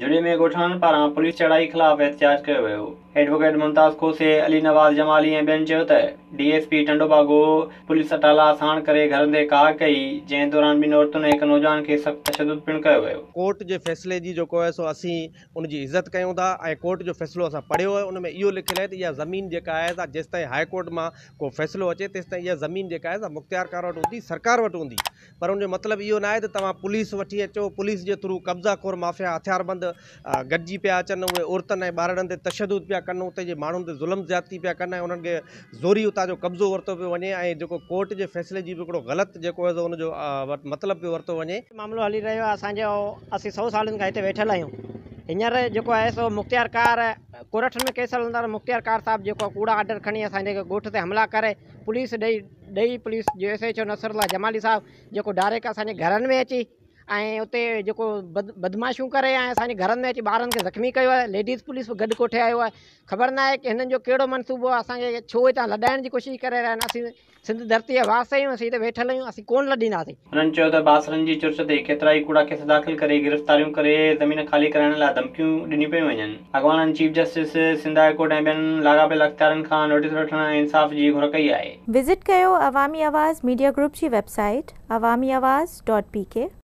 جهڏي ۾ ڳوٺاڻن پاران پوليس چڙهائي خلاف احتجاج ڪيو ويو. ايڊووڪيٽ ممتاز کوسي، علي نواز جمالي ۽ ٻين چيو ته D S P Tando Bago police اٽالا ساڻ ڪري گهرن تي ڪاهه ڪئي، جنهن دوران ٻن عورتن ۽ هڪ نوجوان کي سخت تشدد پڻ ڪيو ويو. ڪورٽ جي فيصلي جي جيڪو آهي سو اسين ان جي عزت ڪيون ٿا ۽ ڪورٽ جو فيصلو اسان پڙهيو آهي ان ۾ اهو لکيل آهي ته اها زمين جيڪا آهي سا جيستائين هاء ڪورٽ مان ڪو فيصلو اچي تيستائين اها زمين جيڪا آهي سا مختيارڪار وٽ هوندي سرڪار وٽ هوندي پر ان جو مطلب اهو ناهي ته توهان پوليس وٺي اچو، پوليس جي ٿرو قبضا خور مافيا هٿياربند گڏجي پيا اچن، اهي عورتن ۽ ٻارڙن تي تشدد پيا ڪن، اتي جي ماڻهن تي ظلم زيادتي پيا ڪن ۽ انهن کي زوري اتان جو قبضو ورتو پيو وڃي ۽ جيڪو ڪورٽ جي فيصلي جي به هڪڙو غلط جيڪو آهي سو ان جو مطلب پيو ورتو وڃي. معاملو هلي رهيو آهي اسان جو اسين سئو سالن کان هتي ويٺل آهيون هينئر جيڪو آهي سو مختيار ڪار ڪورٽن ۾ ڪيس هلندڙ مختيار ڪار صاحب جيڪو ڪوڙا آرڊر کڻي اسان جي ڳوٺ تي حملا ڪري پوليس ڏئي ڏئي پوليس جو S H O Nasrullah Jamali صاحب جيڪو ڊائريڪٽ اسان جي گهرن ۾ اچي ۽ اتي جيڪو بدمعاشيون ڪري ۽ اسان جي گهرن ۾ اچي ٻارن کي زخمي ڪيو آهي ليڊيز پوليس به گڏ ڪوٺي آيو آهي خبر نه آهي ڪي هنن جو ڪهڙو منصوبو آهي اسان کي ڇو هتان لڏائڻ جي ڪوشش ڪري رهيا آهن اسين سنڌ ڌرتي جا وارث آهيون اسين هتي ويٺل آهيون اسين ڪونه لڏينداسين. هنن چيو ته بااثرن جي چرچ تي ڪيترائي ڪوڙا ڪيس داخل ڪري گرفتاريون ڪري زمين خالي ڪرائڻ لاء ڌمڪيون ڏنيون پيون وڃن. اڳواڻن chief justice Sindh high court ۽ ٻين لاڳاپيل اختيارين کان نوٽيس وٺڻ ۽ انصاف جي گهر ڪئي آهي. وزٽ ڪيو عوامي آواز ميڊيا گروپ جي web site Awami Awaz dot P K.